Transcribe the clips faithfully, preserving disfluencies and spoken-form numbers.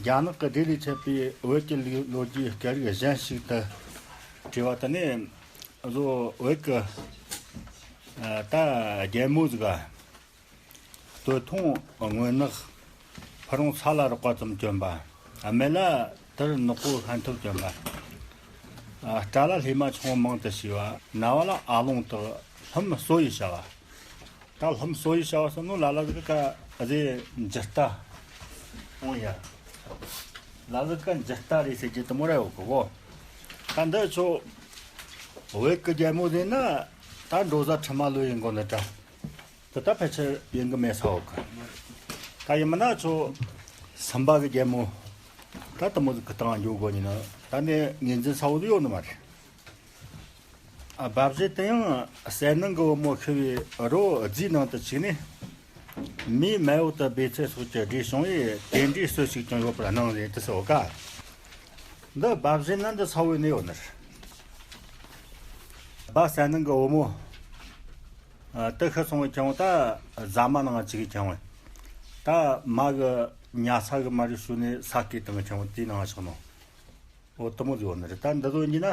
རྒྱ་ནག་གི་སྡེ་ལས་ཆད་པའི་བོད་ཀྱི་ལོ་རྒྱུས་སྐད་རིགས་གཞན་ཞིག་ཏུ་བྲིས་པ་དེ་ནི་གཟོད་བོད་ཀྱི་ཨ་ད་རྒྱལ་མོ་ཟིག་ག་སྟོད་ཐུང་སྔོ་ནག་ཕུ་རུང་ཚ་ལ་རོགས་པ་ཙམ་གྱོན་པ། མེ་ལ་དར་ནག་པོ་ཤན་ཐབས་གྱོན་པ། ཨ་སྐྲ་ལ་ལྷས་མ་ཆུང་མང་དུ་བྱས་པ། རྣ་བ་ལ་ཨ་ལོང་དག་ལྷམ་གསོ་ཡི་བྱ་བ། ད་ལྷམ་གསོ་ཡི་བྱ་བ་སོགས་ནོ་ལ་ལ་ཟིག་ག་ཨ་ཟེ་འཇི་ལྟ། འོང་ཡ། ལ་ལ་ཟིག་ག་འཇི་ལྟ་རེད་ཟེར་གྱི་དུ་མོ་ར་ཡོད་གི་གོ། ད་འདི་ཆོ་བོད་ཀྱི་རྒྱལ་མོ་ཟེར་ན་ད་འགྲོ་བཟའ་ཁྲི་མ་ལོ་ཡིན་གོ་ནི་ད། དེ་ད་ཕལ་ཆེར་ཡིན་གི་མེད་ས་འོག་གི། ད་ཡིན་མིན་ན་ཁྱོད་སེམས་པ་གི་རྒྱལ་མོ་ད་དུ་མོ་ཟིག་གི་སྟེང་འགྱོ་དགོས་ནི་ནི་ད་ནི་ངོས་འཛིན་ས་འོག་ཏུ་ཡོད་ནི་མ་རེད། ཨ་སྦ་བཞེད་དེ་ཡང་གསལ་སྣང་གི་བུ་མོ་ཤི་བའི་རོ་རྫིའི་ནང་དུ་བཅུག་ནས། མིའི་མལ་འོག་ཏུ་སྦས་ཚེ་སྲོག་གི་སྒྲས་བྱུང་བས་དེ་འདྲའི་སྲོལ་ཞིག་ཀྱང་ཡོད་པར་སྣང་ནས་དུ་ཟེར་བ་ཀ། འདི་སྦ་བཞེད་ན་འདི་ས་འོག་ནས་ཡོད་ནི་རེད། སྦ་གསལ་སྣང་གི་བུ་མོ། ཨ་དེ་ཤི་སོང་བའི་ཁྱེད་ད་ཟ་མ་ནང་ཅིག་གི་ཁྱེད། ད་མ་གི་ཉལ་ས་གི་མ་རིག་ཞུ་ནས་ས་སྐྱེས་དང་ཁྱེད་དེའི་ནང་ཆགས་ནོ། འོ་དུ་མོ་ཟིག་ཡོད་ནི་རེད། ད་འདི་ཚོ་ཡིན་ན།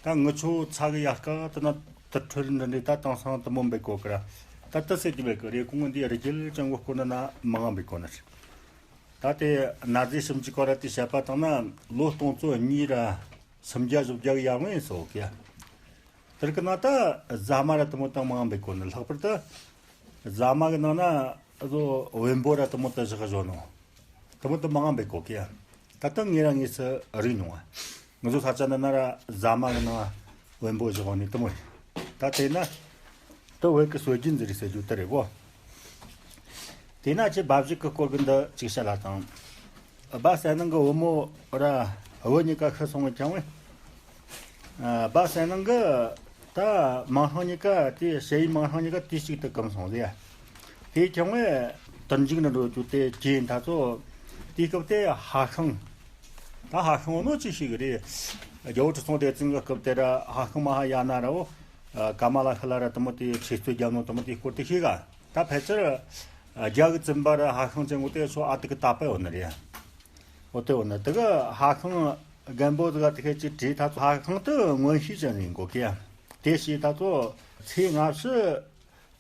ད་ངི་ཆོ་ཚ་གི་ཡར་ཀ་དུ་ན་དུ་ཁྲོལ་འདི་འདྲའི་ད་དེང་སང་དུ་མོ་འབེལ་གོ་གི་ར། ད་དུ་ཟེར་གྱི་འབེལ་གི་རེད། ཁོང་འདི་རི་རྒྱལ་ཅང་གོ་སྐོར་ན་ན་མང་ང་འབེལ་གོ་ནི་རེད། ད་དེ་ན་ཟེ་ཞིབ་འཇུག་གོ་ར་དེ་བཤད་པ་དང་ན་ལོ་སྟོང་ཚོ་གཉིས་ར་སུམ་བརྒྱ་བཞི་བརྒྱ་གི་ཡར་སྔོན་སོགས་ཀྱི། དེར་ཀི་ན་ད་ཟ་མ་ར་དུ་མོ་དང་མང་འབེལ་གོ་ནི། ལྷག་པར་དུ་ཟ་མ་གི་ནང་ན་བཟོ་བེམ་པོ་ར་དུ་མོ་དུ་བཞག་བཞོ་ནོ། དུ་མོ་དུ་མང་འབེལ་གོ་ཀི་ཡ། ད་དུ་ངེ་ར་ངེས་སུ་རིག་མྱོང་བ། ང་ཚོ་ས་ཆ་འདི་ན་ར་ཟ་མ་གི་ནང་བེམ་པོ་བཞག་ནི་དུ་མོ་ཡིན། ད་དེ་ན་དུ་བོད་ཀྱི་སྲོལ་རྒྱུན་ཟིག་རེད་ཟེར་རྒྱུ་དེ་རེད་གོ། དེས་ན་ཁྱེད་སྦ་བཞེད་ཀྱི་སྐོར་གྱི་འདི་ཅིག་བཤད་ལ་དང་། སྦ་གསལ་སྣང་གི་བུ་མོ་ར་བུ་གཉིས་ཀ་ཤི་སོང་བའི་ཀྱང་བས། སྦ་གསལ་སྣང་གི་ད་མིང་སྲིང་གཉིས་ཀ་དེ་ཞེ་ཡི་མིང་སྲིང་གཉིས་ཀ་དུས་གཅིག་ཏུ་གམ་སོང་ཟེར། དེ་ཀྱང་བས་དུར་འཇུག་ནི་འགྲོ་རྒྱུ་དེ་གྱེས་ད་ཚོ་དེའི་སྐབས་དེ་ཧྭ་ཤང་། ད་ཧྭ་ཤང་བོ་ནོ་ཅི་ཞིག་རེད། རྒྱལ་བོ་ཁྲི་སྲོང་ལྡེ་བཙན་གྱི་སྐབས་དེ་ར་ཧྭ་ཤང་མ་ཧཱ་ཡ་ན་ར་བོ། ཀ་མ་ལ་ཤཱི་ལ་ར་དུ་མོ་དེ་ཆོས་རྩོད་རྒྱབ་ནོ་དུ་མོ་དེའི་སྐོར་དེ་ཤེས་ག། ད་ཕལ་ཆེར་རྒྱ་གི་བཙུན་པ་ར་ཧྭ་ཤང་ཅན་གོ་དེ་ཚོ་ཨ་ཏི་གི་ད་པ་ཡོད་ནི་རེད། འོ་དེ་འོ་ན་དེ་གི་ཧྭ་ཤང་རྒན་པོ་དེ་ག་དེ་ག་ཅིག་བྲིས་ད་ཚོ་ཧྭ་ཤང་དུ་མངོན་ཤེས་ཅན་ཡིན་གོ་ཀི་ཡ། དེ་ཞིག་ད་ཚོ་ཚེ་སྔ་ཕྱི་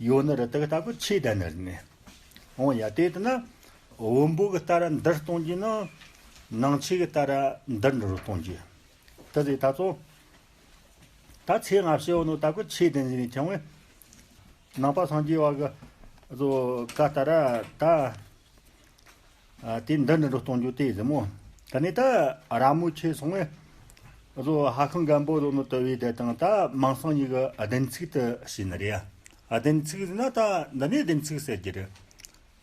ཡོད་ནི་རེད། དེ་གི་ད་གི་ཆོས་ལྡན་ནི་རེད་ནི། འོང་ཡ་དེ་དེ་ན་བོན་པོ་གི་ལྟར་འདིར་གཏོང་རྒྱུ་ནི་ནང་ཆོས་གི་ལྟར་འདིར་འགྲོ་གཏོང་རྒྱུ། དེ་ཟེར་ད་ཚོ། ད་ཚེ་སྔ་ཕྱི་བོ་ནོ་ད་གི་ཆོས་ལྡན་ཟིན་ནས་ཀྱང་བས། ནང་པ་སངས་རྒྱས་བ་གི་བཟོ་ཀ་ལྟར་ད། ཨ་དེ་འདི་འདྲ་འགྲོ་གཏོང་རྒྱུ་དེ་ཟིན་མོ། ད་ནི་ད་ར་མོ་ཆེ་སོང་བས། བཟོ་ཧྭ་ཤང་རྒན་པོ་བཟོ་ནོ་དུ་བའི་དེ་དང་ད་མིང་སྲིང་གཉིས་ཀྱི་བདེན་ཚིག་དུ་ཤེས་ནི་རེད་ཡ། བདེན་ཚིག་ཟིན་ན་ད་འདི་ནི་བདེན་ཚིག་ཟེར་གྱི་རེད།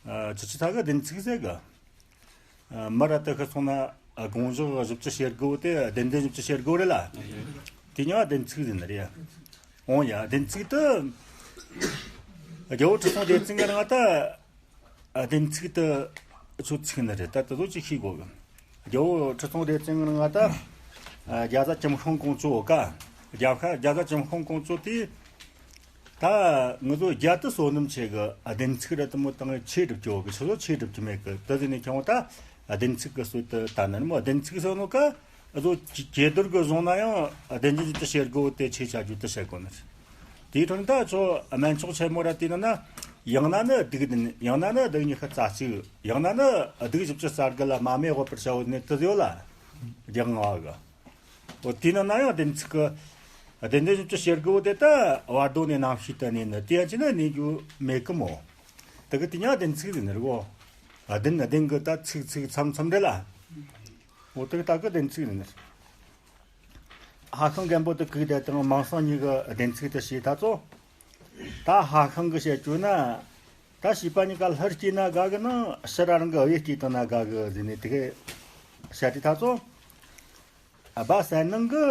ཨ་ཆུ་ཆུ་ད་གི་བདེན་ཚིག་ཟེར་གི། ཨ་མི་ར་དུ་ཤི་སོང་ན་ཨ་དགོངས་ཞུ་བཞི་བཅུ་ཞེ་དགུ་བོ་དེ་བདེན་བདེན་བཞི་བཅུ་ཞེ་དགུ་རེད་ལ། དེ་ཉིད་བདེན་ཚིག་ཟིན་ནི་རེད། འོང་ཡ་བདེན་ཚིག་དུ། རྒྱལ་བོ་ཁྲི་སྲོང་ལྡེ་བཙན་གྱི་རིང་ད། ཨ་བདེན་ཚིག་དུ་ཆོས་ཚིག་ནི་རེད། ད་དེ་ཚོ་ཅིག་ཤེས་དགོས་གི། རྒྱལ་བོ་ཁྲི་སྲོང་ལྡེ་བཙན་ང་ད་རྒྱ་བཟའ་ཀྱང་ཤང་ཀོང་ཇོ་ཀ། རྒྱ་ཁ་རྒྱ་བཟའ་ཀྱང་ཤང་ཀོང་ཇོ་དེ་ད་ང་ཚོ་རྒྱ་དུ་བསོད་ནམས་ཆེ་གི། བདེན་ཚིག་ར་དུ་མོ་དང་ཆོས་སྒྲུབ་ཀྱི་ཡོད་གི། ཆོས་ལོ་ཆོས་སྒྲུབ་ཀྱི་མེད་གི། དེ་ཟིན་ནས་ཁྱོད་ད་བདེན་ཚིག་གི་སྲོལ་དུ་ད་ནི་མོ་བདེན་ཚིག་སྲོལ་ནོ་ཀ། ཨ་ཚོ་ཇ་ཇ་དུར་གི་བཟུང་ན་ཡང་བདེན་རྫུན་ཅིག་ཏུ་བཤད་དགོས་དེ་ཆོས་བྱ་རྒྱུ་དུ་བཤད་དགོས་ནི། དེའི་འཕྲོ་ད་ཚོ་སྨན་མཆོག་ཆེན་མོ་ར་དེ་ན་ན་ཡང་ན་ནི་སྡིག་བདུན། ཡང་ན་ནི་སྡིག་ཉི་ཤུ་རྩ་གཅིག། ཡང་ན་ནི་སྡིག་བཞི་བཅུ་རྩ་དགུ་ལ་མ་མེ་དབུལ་བར་བྱའོ་ནི་དུ་ཡོད་ལ། རྒྱག་ང་བ་གི། འོ་དེ་ན་ན་ཡང་བདེན་ཚིག་གི། བདེན་རྫུན་ཅིག་ཏུ་བཤད་དགོས་དེ་ད་བར་དོ་ནས་རྣམ་ཤེས་དུ་གནས་ནི་དེ་ཡང་ཅི་ན་གནས་རྒྱུ་མེད་གི་མོ། དེ་གི་དེ་ཉག་བདེན་ཚིག་ཟིན་ནི་རེད་གོ། བདེན་བདེན་གི་ད་ཚིག་ཚིག་མཚམས་མཚམས་རེད་ལ། འོ་དེ་གི་ད་གི་བདེན་ཚིག་ཟིན་ནི་རེད། ཧྭ་ཤང་རྒན་པོ་དུ་གུག་དེ་དང་མིང་སྲིང་གཉིས་ཀྱི་བདེན་ཚིག་དུ་བྱས་ད་ཚོ། ད་ཧྭ་ཤང་གི་བཤད་རྒྱུ་ན། ད་བྱིས་པ་གཉིས་ཀ་ལྷར་སྐྱེས་ན་དགའ་གི་ནང་ཕྱིར་རང་གི་བུ་སྐྱེས་དང་ན་དགའ་གི་ཟེར་ནས་དེ་གི་བཤད་དེ་ད་ཚོ། སྦ་གསལ་སྣང་གི་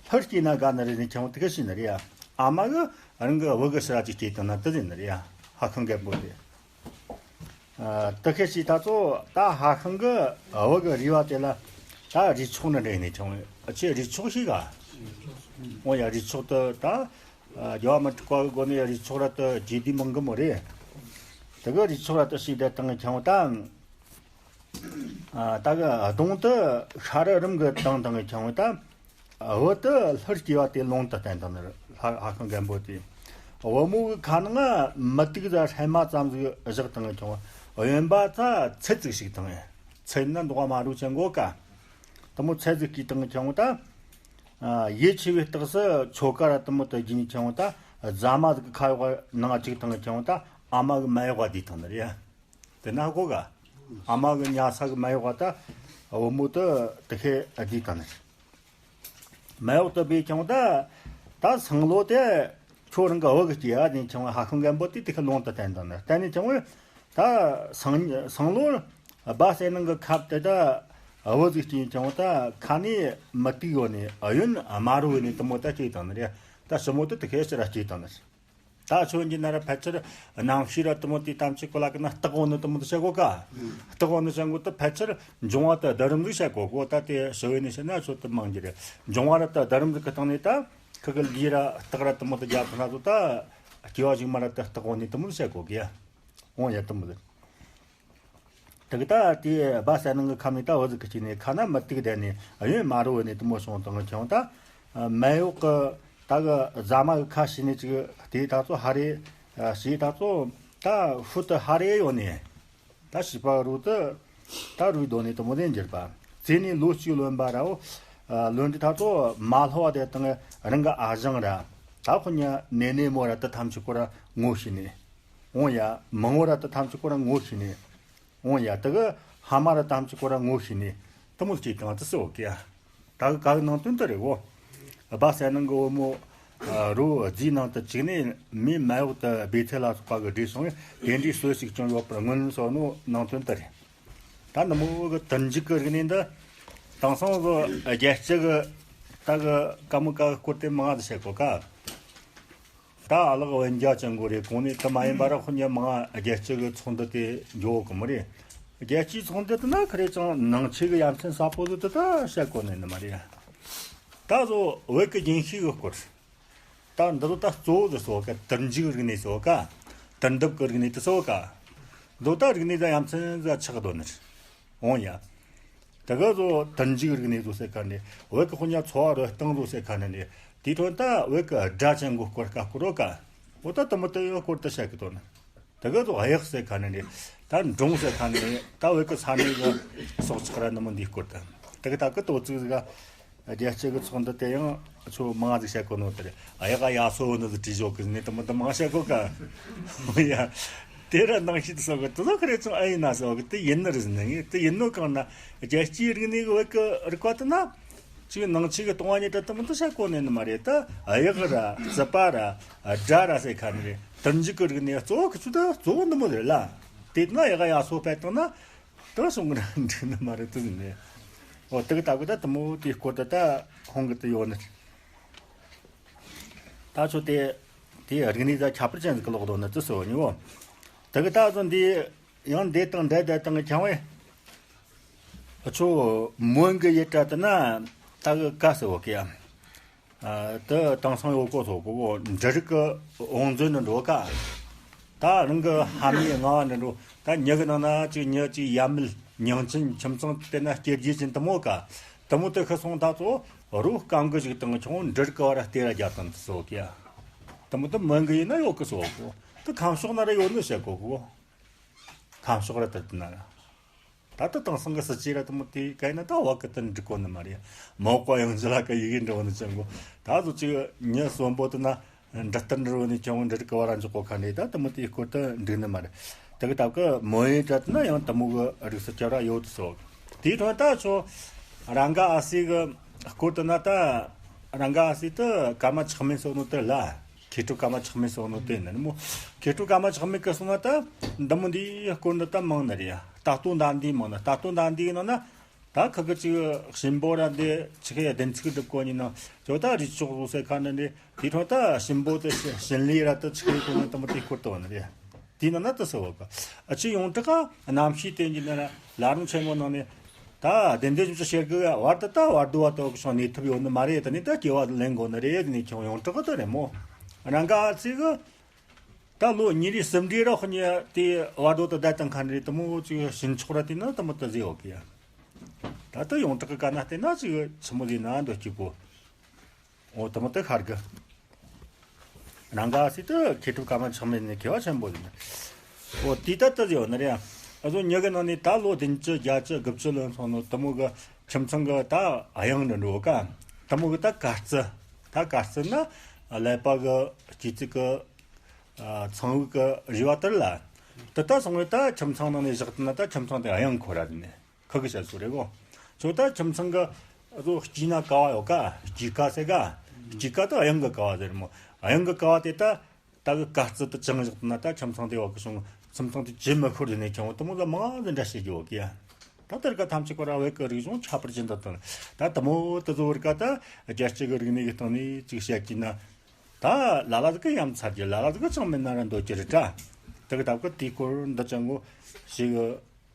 ལྷར་སྐྱེས་ན་དགའ་ནི་རེད་ནས་ཁྱེད་དེ་གི་བྱས་ནི་རེད་ཡ། ཨ་མ་གི་རང་གི་བུ་གི་ཕྱིར་ར་ཅིག་སྐྱེས་དང་ན་དེ་ཟེར་ནི་རེད་ཡ། ཧྭ་ཤང་རྒན་པོ་དེ། ཨ་དེ་ཁེ་ཞིག་ད་ཚོ་ད་ཧྭ་ཤང་གི་བུ་གི་རུས་པ་དེ་ལ་ད་རུས་ཆོག་ནི་འདྲ་ནས་ཆོག་ཨ་ཆེ་རུས་ཆོག་ཞིག་ག། འོ་ཡ་རུས་ཆོག་ཏུ་ད་རྒྱལ་བ་མི་དྲུག་པ་གི་སྒོ་ནས་རུས་ཆོག་ར་ཏུ་རྗེས་དུས་མང་གི་མོ་རེད། དེ་གི་རུས་ཆོག་ར་ཏུ་ཞིག་དེ་དང་ཆང་ད། ཨ། ད་གི་གདོང་དུ་ཤ་རུས་རིམ་གྱིས་བཏང་བཏང་གི་ཁྱེར་ཡོང་ད། བུ་དེ་ལྷུར་བསྐྱེད་པ་དེ་ལུང་དུ་བསྟན་བཏང་ནི་རེད། ལྷ་ལྷ་ཁང་རྒན་པོ་དེས། བུ་མོ་གི་ཁ་ནང་མུ་ཏིག་ཟ་སྲན་མ་ཙམ་ཟིག་བཞག་བཏང་གི་ཁྱེར་ཡོང་། གཡོན་པ་ཚ་ཚིལ་ཟིག་བྱུགས་བཏང་ངས། ཚིལ་ན་མདོག་དམར་རོ་ཅན་གོ་ཀ། དེ་མོ་ཚིལ་ཟིག་བསྐུས་བཏང་གི་ཁྱེར་ཡོང་ད། ཨ། ཡིད་ཆེས་པའི་རྟགས་སུ་ཆོ་ག་ར་དེ་མོ་དེ་བགྱིས་ནས་ཁྱེར་ཡོང་ད། རྫ་མ་ཟིག་གི་ཁ་གཡོག་ནང་བཅུག་བཏང་གི་ཁྱེར་ཡོང་ད། ཨ་མ་གི་མ་གཡོག་ག་བསྡུས་བཏང་ནི་རེད། དེ་ན་གོ་ག། ཨ་མ་གི་ཉལ་ས་གི་མ་གཡོག་ག་ད། བུ་མོ་དེ་དེ་ཁའི་བསྡུས་བཏང་ནི་རེད། མ་གཡོག་དེ་བྱས་ཁྱེར་ཡོང་ད། ད་སང་ལོ་དེ་ཁྱོད་རང་གི་བུ་གི་སྐྱེས་ཨ་ནི་ཁྱེར་ཡོང་། ལྷ་ཁང་རྒན་པོ་དེས་དེ་ཁ་ལུང་དུ་བསྟན་བཏང་ནི། བསྟན་ནས་ཁྱེར་ཡོང་ད། སང་སང་ལོ་སྦ་གསལ་སྣང་གི་ཁབ་དེ་ད་བུ་ཟིག་སྐྱེས་ཁྱེར་ཡོང་ད། ཁ་ནས་མུ་ཏིག་ཡོད་ནི། གཡོན་དམར་རོ་ཡོད་ནི་དེ་མོ་ད་སྐྱེས་བཏང་ནི་རེད། ད་ཞི་མོ་དེ་དེ་ཁའི་ཕྱིར་ར་སྐྱེས་བཏང་ནི་རེད། ད་ཆོས་འདི་ན་ར་ཕལ་ཆེར་རྣམ་ཤེས་ར་དེ་མོ་དེ་ཐམས་ཅད་གོ་ལ་ཀི་ན་སྟག་འོ་ནི་དེ་མོ་དེ་བཤད་གོ་ཀ། སྟག་འོ་ནི་བཤད་གོ་དེ་ཕལ་ཆེར་འབྱུང་བ་དེ་བསྡུ་རིམ་ཟིག་བཤད་གོ་གོ། ད་དེ་ཞི་བའི་ནི་བཤད་ན་ཆོས་དེ་མང་རྒྱུ་རེད། འབྱུང་བ་ར་དེ་བསྡུ་རིམ་ཟིག་གི་སྟེང་ནས་ད་ཁི་གི་ལུས་ར་སྟག་ར་དེ་མོ་དེ་རྒྱབ་ཐོན་ན་ཚོ་ད་སྐྱེ་བ་གཞུག་མ་ར་དེ་སྟག་འོ་ནི་དེ་མོ་དེ་བཤད་གོ་གི་ཡ། འོང་ཡ་དེ་མོ་དེ། དེ་གི་ད་དེ་སྦ་གསལ་སྣང་གི་ཁམས་ནས་ད་བུ་ཟིག་གི་སྐྱེས་ནས་ཁ་ན་མུ་ཏིག་ལྡན་ནས་གཡོན་དམར་རོ་ནས་དེ་མོ་བྱུང་བཏང་གི་ཁྱེར་ཡོང་ད། མ་གཡོག་གི་ད་གི་རྫ་མ་གི་ཁ་ཕྱེས་ནས་ཅིག་དེ་ད་ཚོ་ཧ་རེ་ཞེས་ད་ཚོ་ད་ཤུལ་དུ་ཧ་རེ་ཡོད་ནས། ད་བྱིས་པ་རུ་དུ་ད་རུའི་སྡོད་ནས་དེ་མོ་དེ་འགྱུར་བ། བཙས་ནས་ལོ་གཅིག་ལོན་པ་ར་འོ། ལོན་དུས་ད་ཚོ་མ་ལྷོ་བ་དེ་དང་རང་གི་ཨ་ཞང་ར་ད་ཁོ་ཉ་ནེ་ནེ་མོ་ར་དེ་ཐམས་ཅད་ཁོ་ར་ངོ་ཤེས་ནས། འོང་ཡ། མང་བོ་ར་དེ་ཐམས་ཅད་ཁོ་ར་ངོ་ཤེས་ནས། འོང་ཡ། དེ་གི་ཕ་མ་ར་ཐམས་ཅད་ཁོ་ར་ངོ་ཤེས་ནས་དེ་མོ་སྐྱེས་བཏང་དེ་སོ་གི་ཡ། ད་གི་ག་གི་ནང་དོན་དེ་རེད་གོ། སྦ་གསལ་སྣང་གི་བུ་མོ་རོ་རྫིའི་ནང་དུ་བཅུག་ནས་མི་མ་གཡོག་དེ་སྦས་ཚེ་ལ་སོགས་པ་གི་བསྒྲིགས་སོང་བས་དེ་འདྲའི་སྲོལ་ཞིག་བྱུང་ཡོད་པར་མངོན་སོ་ནོ་ནང་དོན་དེ་རེད། ད་ནུ་མོ་གི་དུར་འཇུག་གི་རིག་གནས་འདི་དེང་སང་གི་རྒྱལ་སྤྱི་གི་ད་གི་ཀ་མོ་ཀ་གི་སྐོར་དེ་མང་ང་དུ་བཤད་གོ་ཀ། ད་ཨ་ལགས་དབེན་རྒྱ་ཅན་གོ་རེ་གོང་ནས་དུ་མ་ཡིན་པ་ར་ཁོ་ཉ་མང་ང་རྒྱལ་སྤྱི་གི་ཚོགས་འདུ་དེ་འགྱོ་གི་མི་རེད། རྒྱལ་སྤྱིའི་ཚོགས་འདུ་དེ་ན་ཁ་རེ་ཅང་ནང་ཆོས་གི་ཡ་མཚན་ཟབ་པོ་ཟིག་དེ་ད་བཤད་གོ་ནས་ནི་མ་རེད། ད་བཟོ་བོད་ཀྱི་རྒྱུན་ཤེས་གི་སྐོར། ད་འདི་ཚོ་ད་གཙོ་བོ་ཟིག་སོ་ཀ། དུར་འཇུག་རིག་གནས་སོ་ཀ། དུར་འདེབས་ཀྱི་རིག་གནས་དེ་སོ་ཀ། འདི་ད་རིག་གནས་ད་ཡ་མཚན་ཟིག་ཆགས་དོ་ནི་རེད། འོང་ཡ། དེ་ག་ཚོ་དུར་འཇུག་རིག་གནས་ཚོ་ཟེར་ཁ་ནས་བོད་ཀྱི་ཁོ་ཉ་འཚོ་བ་རོལ་སྟངས་ཚོ་ཟེར་ཁ་ནས་ནས་དེའི་ཐོག་ད་བོད་ཀྱི་སྒྲ་ཅན་གོ་སྐོར་ཀ་སྐོར་རོ་ཀ། འོ་ད་དུ་མོ་དེ་ཡོད་སྐོར་དུ་བཤད་གི་དོ་ནི། དེ་ག་ཚོ་གཡག་ཟེར་ཁ་ནས་ནས་ད་འབྲོང་ཟེར་ཁ་ནས་ནས་ད་བོད་ཀྱི་ས་གནས་ཀྱི་སྲོག་ཆགས་ར་ནི་མོ་འདིའི་སྐོར་དུ། དེ་ག་ད་གི་དོ་ཚིག་ཟིག་ག་རྒྱལ་སྤྱི་གི་ཚོགས་འདུ་དེ་ཡང་ཆོ་མང་ཟིག་བཤད་གོ་ནོ་དེ་རེད། གཡག་ག་ཡ་སོ་བོ་ནི་ཟིག་བྲིས་ཞོག་གི་ནས་དུ་མོ་དུ་མང་བཤད་གོ་ཀ། ཡ། དེ་ར་ནང་ཤེས་དུ་སོ་གི་དུ་ལོ་ཁ་རེ་ཚོ་ཨ་ཡིན་ན་སོ་གི་དེ་ཡིན་ནི་རེད་ཟེར་ནི་ངས་དེ་ཡིན་ནོ་གང་ན་རྒྱལ་སྤྱིའི་རིག་གནས་གི་བོད་ཀྱི་རིག་པ་དེ་ན། ཅིག་ནང་ཆོས་གི་ལྟུང་བ་ཉིད་དྲ་དུ་མོ་དུ་བཤད་གོ་ནས་ནི་མ་རེད། ད་གཡག་ར་རྩིད་པ་ར་སྒྲ་ར་ཟེར་ཁ་ནས་རེད། དུར་འཇུག་གི་རིག་གནས་གཙོ་བོ་གི་ཆུ་དུ་གཙོ་བོ་ནི་མོ་རེད་ལ། དེ་ན་གཡག་ག་ཡ་སོ་བོ་ཕེ་བཏང་ན། དེ་སོང་གི་ན་འགྲིག་ནི་མ་རེད་དུ་ཟིན་ནས། འོ་དེ་གི་ལྟ་གི་ད་དུ་མོ་དེའི་སྐོར་དུ་ད་ཧོང་གི་དུ་ཡོད་ནི། ད་ཆོ་དེ་དེ་རིག་གནས་ད་ཁྱད་པར་ཅན་ཟིག་གི་ལོག་དོ་ནི་དུ་སོ་ནི་འོ། དེ་གི་ད་ཚོ་འདི་ཡང་འདི་དང་འདྲ་འདྲ་དང་གི་ཁྱང་བས། ཆོ་མོན་གི་ཡི་གྲ་དུ་ན་ད་གི་ཀ་སི་འོ་གི་ཡ། ཨ། དེ་དེང་སང་ཡོད་གོ་སོ་གོ་འབྲུ་རིགས་ཀྱི་བང་མཛོད་ནི་འགྲོ་ཀ། ད་རང་གི་ཕ་མའི་ང་བ་འདི་འགྲོ་ད་ཉི་གི་ནང་ན་ཅིག་ཉི་ཅིག་ཡ་མིལ་མྱང་ཆེན་ཁྱིམ་ཚང་དེ་ན་སྐྱེ་རྒྱུ་ཅན་དུ་མོ་ཀ། དུ་མོ་དེ་ཁི་སོང་ད་ཚོ་རུ་སྐམ་གི་ཞིག་དང་ཆུང་འབྲུ་རིགས་ཀྱི་བ་ར་སྟེ་ར་རྒྱ་དང་དུ་སོ་གི་ཡ། དུ་མོ་དེ་མོན་གི་ཡིན་ན་ཡོད་གི་སོ་གོ། དེ་ཁམས་ཕྱོགས་ན་ར་ཡོད་ནི་བཤད་གོ་གོ། ཁམས་ཕྱོགས་ར་དུ་དུ་ན་ར། ད་ལྟ་དེང་སང་གི་སྲིད་ཇུས་ར་དུ་མོ་དེ་ག་ཡིན་ན་ད་བ་གི་དུ་འགྲིག་གོ་ནི་མ་རེད། མོ་ཀ་ཡང་ཇི་ལ་ཀ་ཡི་གེ་འབྲི་བ་ནི་ཅང་གོ། ད་གཟོད་ཅིག་ཉི་གསོན་པོ་དུ་ན་འབྲི་ལྟར་འབྲི་བ་ནི་ཅང་འབྲི་རིགས་ཀ་བ་ར་འཇོག་གོ་ཁ་ནས་ད་དུ་མོ་དེའི་སྐོར་དུ་འགྲིག་ནི་མ་རེད། དེ་གི་ད་གི་མོ་ཡི་གྲ་དུ་ན་ཡང་དུ་མོ་གི་རིགས་སུ་སྐྱ་ར་ཡོད་དུ་སོ། དེའི་ཐོག་ད་ཆོ་ར་འགའ་ཨ་སི་གི་སྐོར་དུ་ན་ད་ར་འགའ་ཨ་སི་དུ་ཀརྨ་ཆགས་མེད་སོགས་ནོ་དེ་ལ། མཁས་གྲུབ་ཀརྨ་ཆགས་མེད་སོགས་ནོ་དེ་ནི་མོ། མཁས་གྲུབ་ཀརྨ་ཆགས་མེད་ཀྱི་གསུང་ན་ད་འདི་མོ་འདིའི་སྐོར་འདི་ད་མང་ནི་རེད། ད་ལྟོ་འདའ་འདི་མང་ནི། ད་ལྟོ་འདའ་འདིའི་ནང་ན་ད་ཁ་ཁ་ཅིག་གཤིན་པོ་ར་འདི་ཆི་ཁའི་བདེན་ཚིག་སྒྲུབ་གོ་ཉིན་ན་ཇོ་ད་རི་ཆོག་རུ་སེ་ཁ་ནི་འདི་དེ་ཐོག་ད་གཤིན་པོ་དེ་གཤིན་ལས་ར་ད་ཆི་ཁའི་གོ་ནི་ད་མོ་དེའི་སྐོར་དུ་བ་ནི་རེད། དེའི་ནང་ན་ད་སེ་བ་ག་ཨ་ཅི་ཡོངས་གྲགས་ག་རྣམ་ཤེས་བསྟན་གྱི་ན་ར་ལ་རུང་ཆེན་མོ་ནང་ནས། ད་བདེན་བདེན་ཅུང་ཅུང་བཤད་དགོས་བར་དུ་ད་བར་དུ་བ་དོ་གི་སོང་གནས་ཐུབ་ཡོད་ནི་མ་རེད། ད་ནི་ད་སྐྱེ་བ་ལེན་དགོས་ནི་རེད། ནི་ཁྱོད་ཡོངས་གྲགས་གི་ད་རེད་མོ། རང་ག་ཨ་ཙི་གི་ ད་ལོ་ཉིས་རེ་གསུམ་རེ་རོགས་ཉི་དེ་བར་དོ་དུ་བསྡད་དང་ཁ་རེ་དུ་མོ་ཅིག་ཕྱིན་ཆོག་ར་དེ་ན་དུ་མོ་དུ་ཟེ་ཡོད་གི་ཡ། ད་ལྟ་ཡོངས་གྲགས་ཀྱི་བཀའ་ན་བལྟས་ན་ཅིག་ཆི་མོ་ཟེ་ན་འདོད་སྐྱིད་པོ། འོ་དུ་མོ་དུ་ཤར་གི། རང་ག་སི་དུ་ཁེ་ཐུབ་ཀ་མ་ཆགས་མེད་ནི་ཁེ་བ་ཆེན་པོ་ཡིན། འོ་དེ་ད་དུ་ཟེ་ཡོད་ན་རེ་ཡ། ཨ་ཟོ་ཉི་གི་ནང་ནས་ད་ལོ་བདུན་ཅུ་བརྒྱད་ཅུ་དགུ་བཅུ་ལོན་སོང་ནོ་དུ་མོ་གི་ཁྱིམ་ཚང་གི་ད་གཡང་འདྲ་འགྲོ་ག། དུ་མོ་གི་ད་ག་རྩི། ད་ག་རྩི་ན་ཀླད་པ་གི་སྐྱེ་ཚིག་གི། ཚངས་བུག་གི་རུས་པ་དེར་ལ། དེ་ལྟ་སོང་བས་ད་ཁྱིམ་ཚང་ནང་ནས་བཞག་ན་ད་ཁྱིམ་ཚང་དེ་གཡང་ཁོ་ར་ནས་ཁུ་གི་བཤད་སོ་རེད་གོ། ཁྱོད་ད་ཁྱིམ་ཚང་གི་རོ་སྐྱིད་ན་ཀ་བ་ཡོད་ཀ། སྐྱིད་ཀ་ཟེར་ག། སྐྱིད་ཀ་ད་གཡང་གི་ཀ་བ་ཟེར་མོ། གཡང་གི་ཀ་བ་དེ་ད་ད་གི་ག་རྩི་དུ་ཅང་བཞག་ན་ད་ཁྱིམ་ཚང་དེ་བ་གི་བྱུང་ཁྱིམ་ཚང་དེ་ཇེ་མི་ཤོར་དེ་ནས་ཀྱང་དུ་མོ་ལ་མང་ཟེར་འདྲ་བྱེད་རྒྱུ་ཡོད་ཀི་ཡ། ད་དེར་ག་ཐམས་ཅད་ཀོ་ར་བོད་ཀྱི་རིག་གཞུང་ཁྱད་པར་ཅན་དུ་བཏང་། ད་དུ་མོ་དུ་བཟོ་བར་ག་ད་རྒྱལ་སྤྱི་གི་རིག་གནས་ཀྱི་སྟེང་ནས་ཅིག་བཤད་ཀྱིན་ན། ད་ལ་ལ་ཟིག་གི་ཡ་མཚར་རྒྱུ་ལ་ལ་ཟིག་གི་ཅང་མིན་ན་ར་འདོད་ཀྱི་རེད་དྲ། དེ་གི་ད་གི་དེའི་སྐོར་འདི་ཅང་གོ་ཞིག་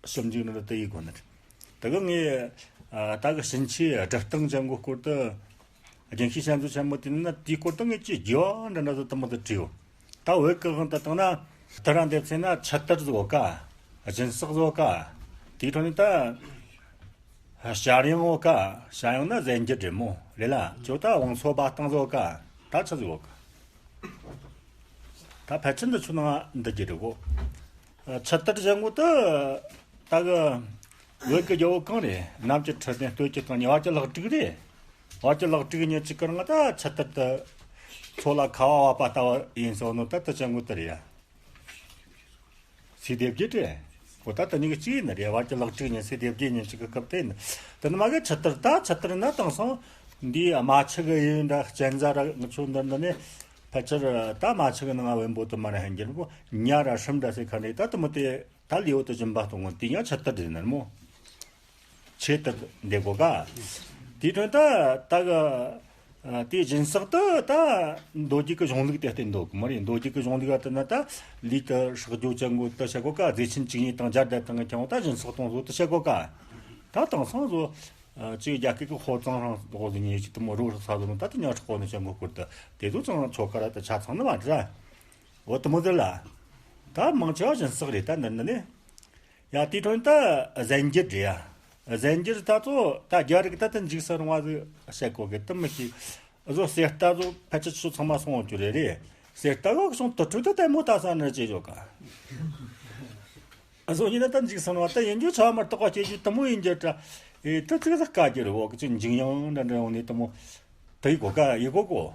ཞིབ་འཇུག་ནི་ར་དེ་ཡི་དགོས་ནི་རེད། དེ་གི་ངས་ད་གི་ཕྱིན་ཆད་སྒྲུབ་སྟངས་ཅང་གོ་སྐོར་དུ་རྒྱུན་ཤེས་བཤད་མཛོད་ཆེན་མོ་དེ་ནི་ན་དེའི་སྐོར་དུ་ངས་ཅི་རྒྱུ་འདྲ་འདྲ་ཟིག་དུ་མོ་དུ་བྲིས་ཡོད། ད་བོད་ཀྱི་དབང་དུ་བཏང་ན་དུ་ར་འདེབས་ཚེ་ན་ཆུ་དར་བཟོ་ཀ། སྦྱིན་སྲེག་བཟོ་ཀ། དེའི་ཁྲོད་ནས་ད། ཞར་ཡང་འོ་ཀ། ཞར་ཡང་ན་གཟན་རྒྱུ་འདྲེ་མོ་རེད་ལ་ཁྱོད་ད་བང་སོ་བ་སྟངས་བཟོ་ཀ། ད་ཆི་ཟིག་འོ་ཀ། ད་ཕལ་ཆེར་འདི་ཆུ་ནང་འདི་རྒྱུ་རེད་གོ། ཆུ་དར་བྱ་དངོས་ད་ད་གི་བོད་ཀྱི་རྒྱལ་པོ་གང་རེད། གནམ་གྱི་ཁྲི་སྟེང་སྟོད་ཀྱི་སྟེང་ཉི་བར་གྱི་ལག་དྲུག་རེད། བར་གྱི་ལག་དྲུག་ཉིན་གཅིག་གི་རིང་ད་ཆུ་དར་དུ་མཚོ་ལ་ཁ་བ་བབས་པ་ལྟ་བུ་ཡིན་སོང་ནོ་ད་ད་བྱ་དངོས་ད་རེད་ཡ། སི་སྡེ་བརྒྱད་དེ། འོ་ད་དེ་གཉིས་ཀྱི་གཅིག་ཡིན་ན་རེད། བར་གྱི་ལག་དྲུག་ཉིན་སི་སྡེ་བརྒྱད་ཉིན་གཅིག་གི་སྐབས་དེ་ཡིན། དེ་ནི་མ་གི་ཆུ་དར་ད་ཆུ་དར་ན་དེང་སང་འདི་རྨ་ཆུ་གི་ཡུལ་འདྲ་གཅན་ཚ་ར་ང་ཚོ་འདི་འདི་ནས་ཕལ་ཆེར་ད་རྨ་ཆུ་གི་ནང་བེམ་པོ་དུ་མ་ར་ཧན་གྱི་རུ་ཉ་ར་ཧྲིམ་འདྲ་སེ་ཁ་ནས་ད་དུ་མོ་དེ་ད་ལེའུ་དུ་སྦྱིན་པ་གཏོང་ངོ་དེ་ཉ་ཆུ་དར་དེ་ནར་མོ། ཆེད་དུ་འདེབས་དགོས་ག། དེའི་དོན་ད་ད་གི། ཨ་དེའི་སྦྱིན་སྲེག་ཏུ་ད་མདོ་རྒྱུད་ཀྱི་གཞུང་ལུགས་དེ་བསྟན་འདུག་གི་མ་རེད། མདོ་རྒྱུད་ཀྱི་གཞུང་ལུགས་ཨ་དེ་ན་ད་ལུས་དུ་སྲེག་རྒྱུ་ཅན་གོ་དུ་བཤད་གོ་ག། རྫས་ཆེན་བཅུ་གཉིས་དང་སྦྱར་བསྡད་དང་ཀྱང་ད་སྦྱིན་སྲེག་གཏོང་བཟོ་དུ་བཤད་གོ་ག། ད་དེང་སང་བཟོ་ཨ་ཅིག་རྒྱ་སྐད་ཀྱི་ཧོ་ཙང་རང་དོ་ཟིག་ཉེ་ཅིག་དུ་མོ་རུ་ས་ཟོ་ད་དེ་ཉག་ཧྲག་གོ་ནས་ཅན་གོ་སྐོར་དུ་དེ་ཚོ་ཚང་ཆོ་ག་ར་དུ་ཆ་ཚང་ནི་མ་འདྲ། འོ་དུ་མོ་དེ་ལ་ད་མང་ཆེ་བ་སྦྱིན་སྲེག་རེད། ད་འདི་འདི་ནི། ཡ་དེའི་དོན་ད་གཟན་རྒྱུ་རེད་ཡ། གཟན་རྒྱུ་ད་ཚོ་ད་རྒྱ་རིགས་ད་ད་འཇིགས་སུ་རུང་བ་ཟིག་བཤད་གོ་གི་དུ་མི་ཤེས། བཟོ་གསེར་རྟ་བཟོ་ཕལ་ཆེར་ཆུ་ཚང་མ་སོང་འོང་རྒྱུ་རེད་རེད། གསེར་རྟ་གོ་གི་སོང་དུར་ཁྲོད་དུ་ལྟད་མོ་ལྟ་ས་ནི་ཅེས་བརྗོད་ག། བཟོ་ཡིན་ན་ད་འཇིགས་སུ་རུང་བ་ད་ཡིན་རྒྱུ་ཆ་མར་དོག་པ་སྐྱེ་རྒྱུ་དུ་མོ་ཡིན་རྒྱུ་ད། ཨེ་ད་ཚིག་ཟ་དཀའ་རྒྱུ་རེད། འོག་གི་ཅིག་འཇིགས་ཡང་འདྲ་འདྲ་ཡོང་ནས་དུ་མོ་ད་ཡི་གོ་ག་ཡི་གོ་གོ།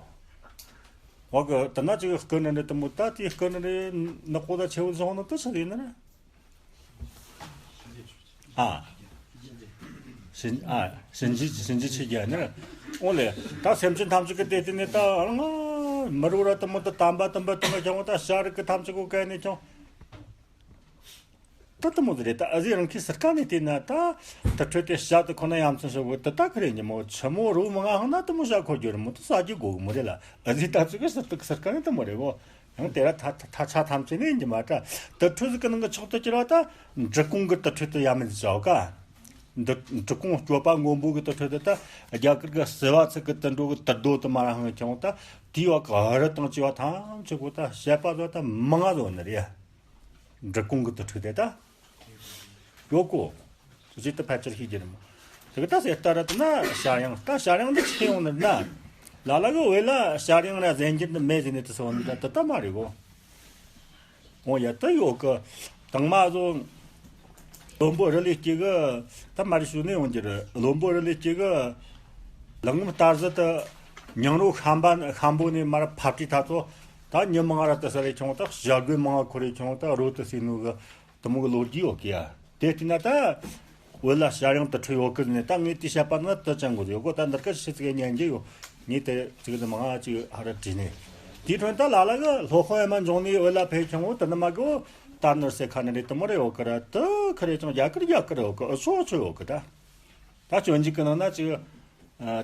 འོག་གི་ད་ན་ཅིག་སྐུ་ནི་འདྲ་དུ་མོ་ད་དེ་སྐུ་ནི་འདྲ་ནག་པོ་ད་ཆེ་བོ་བཟོ་ནོ་ད་ཆི་ཡིན་ན། ཨ། ཞིན་ཨ་ཞིན་ཅི་ཞིན་ཅི་ཆི་རྒྱ་ནི། འོ་ལེ། ད་སེམས་ཅན་ཐམས་ཅད་ཀྱི་དེ་དེ་ནས་ད་ང་མི་རུ་ར་དུ་མོ་ད་དམ་པ་དུམ་པ་དུམ་པ་ཀྱང་ད་ཤ་རིགས་ཀྱི་ཐམས་ཅད་གོ་ག་ནས་ཀྱང་། ད་དུ་མོ་ཟེར་རེད། ད་ཨ་ཟི་རང་གི་སར་ཀ་ནས་བལྟས་ན་ད་དུར་ཁྲོད་དེ་ཤ་དུ་ཁོ་ན་ཡ་མཚན་ཤོག་གོ་དུ་ད་ཁི་རེ་ཉི་མོ་ཆི་མོ་རུ་མ་ང་ཧང་ན་དུ་མོ་ཤ་ཁོ་རྒྱུ་རེད་མོ་དུ་ས་རྒྱུ་གོ་གི་མོ་རེད་ལ། ཨ་ཟི་ད་ཚོད་གི་སར་དུ་སར་ཀ་ནས་དུ་མོ་རེད་གོ། ཡང་དེ་ར་ཐ་ཐ་ཐ་ཆ་ཐམས་ཅད་ནས་འགྱུར་མ་འདྲ། དུར་ཁྲོད་ཟིག་གི་ནང་གི་མཆོག་ཏུ་གྱུར་བ་ད་འབྲི་གུང་གི་དུར་ཁྲོད་དུ་ཡ་མིན་ཟིག་བྱའོ་ཀ། འདི་འབྲི་གུང་སྐྱོབ་པ་མགོན་པོ་གི་དུར་ཁྲོད་དུ་ད་རྒྱ་གར་གི་བསིལ་བ་ཚིག་གི་དུད་འགྲོ་གི་དུར་རྡོ་དུ་མ་ར་ཧང་ཀྱང་ད་དེའི་བ་གི་ཨ་རི་དང་བཅས་པ་ཐམས་ཅད་གོ་ད་བཤད་པ་ཟོ་ད་མང་ང་ཟོ་ནི་རེད། འབྲི་གུང་གི་དུར་ཁྲོད་དེ་ད། ཡོད་གོ། ཅིག་ཏུ་ཕལ་ཆེར་ཤེས་ཀྱི་རེད་མོ། དེ་གི་ད་ཟེར་ལྟ་ར་དུ་ན་ཤ་ཡང་ད་ཤ་ཡང་འདི་ཆི་ཡོང་ནི་ན། ལ་ལ་གི་བོད་ལ་ཤ་ཡང་ར་གཟན་རྒྱུ་འདི་མེད་ཟེར་ནས་དུ་སོང་ནི་ད་དུ་ད་མ་རེད་གོ། འོ་ཡ་དུ་ཡོད་གི། དང་མ་བཟོ། བློན་པོ་རི་ལས་སྐྱེ་གི། ད་མ་རེད་ཞུ་ནས་ཡོང་རྒྱུ་རེད། བློན་པོ་རི་ལས་སྐྱེ་གི། ལག་ངམ་ལྟར་ཟི་དུ། ཉང་རོ་ཤམ་པ་ཤམ་པོ་ནས་མར་ཕབ་ཀྱི་ད་ཚོ། ད་ཉི་མང་ར་དུ་ས་རེ་ཁྱོང་ད་བྱ་རྒོད་མང་ཁོ་རེ་ཁྱོང་ད་རོ་དུ་སེ་ནུ་གི། དུ་མོ་གི་ལོ་རྒྱུས་ཡོད་གི་ཡ། དེ་བལྟས་ན་ད། བོད་ལ་ཤ་ཡང་དུར་ཁྲོད་ཡོད་གི་ནས་ད་ངས་དེ་བཤད་པ་ན་དུ་ཅང་གོ་ཡོད་གོ། ད་འདིར་ཀ་ཤི་ཚིག་ཉན་གྱི་ཡོད། ངས་དེ་ཚིག་དུ་མང་ང་ཅིག་ཧ་ར་བྲིས་ནས། དེའི་དོན་ད་ལ་ལ་གི་ལྷོ་ཁོ་ཨེ་མ་འབྱུང་ནས་བོད་ལ་ཕེབས་ཁྱོང་འོ་དུ་ནི་མ་གི་འོ། ད་ནོར་སེ་ཁ་ནི་རེད་དུ་མོ་རེ་ཡོད་གི་ར་དུ་ཁི་རེ་ཅང་རྒྱ་གར་རྒྱ་གར་ཡོད་གི་ཨུ་ཆོ་ཆོ་ཡོད་གི་ད། ད་སྤྱོད་འཇུག་གི་ནང་ན་ཅིག་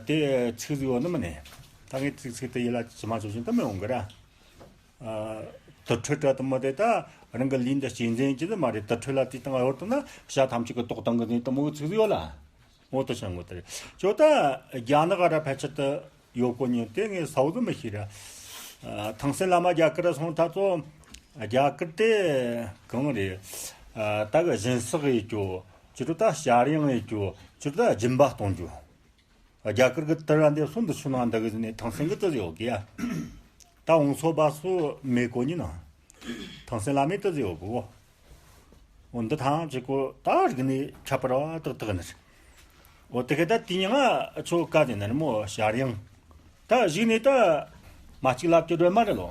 དེ་ཚིག་ཟིག་ཡོད་ནི་མིན་ནས། ད་ངས་ཚིག་ཚིག་དེ་ཡིད་ལ་ཇི་མ་ཆོག་བཞིན་དུ་མི་ཡོང་གི་ར། དུར་ཁྲོད་དྲ་དུ་མོ་དེ་ད་རང་གི་ལུས་འདི་གཅེས་འཛིན་གྱི་དུ་མ་རེད། དུར་ཁྲོད་ལ་དེ་དང་ཡོད་དུ་ན་བྱ་ཐམས་ཅད་ཀྱི་ཏོག་དང་གི་ནི་དུ་མོ་གི་ཚིག་ཟིག་ཡོད་ལ། འོ་དུ་ཆང་གོ་དེ་རེད། ཅོ་ད་རྒྱ་ནག་ར་ཕལ་ཆེར་དུ་ཡོད་གོ་ཉིན་དེ་ངས་སའུ་དུ་མི་ཤེས་ར། ཐང་སན་བླ་མ་རྒྱ་གར་སོང་ད་ཚོ། རྒྱ་གར་དེ་གང་རེད། ཨ། ད་གི་སྦྱིན་སྲེག་ཡེད་རྒྱུ། ཅི་རུ་ད་བྱ་གཡང་ཡེད་རྒྱུ། ཅི་རུ་ད་སྦྱིན་པ་གཏོང་རྒྱུ། རྒྱ་གར་གི་དུར་ར་འདེབས་སོ་འདི་ཆུ་ནང་འདི་གི་ནས་ཐང་སེང་གི་དུ་ཡོད་གི་ཡ། ད་འོང་སོ་བ་སོ་མེ་གོ་ཉི་ན། ཐང་སེང་ལ་མེ་དུ་ཡོད་གི་གོ། འོ་འདི་ཐང་ཅི་གོ་ད་རིག་ནས་ཁྱད་པར་བ་ཏག་ཏག་ནི། འོ་དེ་ག་ད་དེ་ཉིན་ང་ཆོ་ཀ་དེ་ནར་མོ་བྱ་གཡང་། ད་གཞིག་ནས་ད་མ་གཅིག་ལབ་ཀྱི་སྒྲོལ་མ་རེད་ལོ།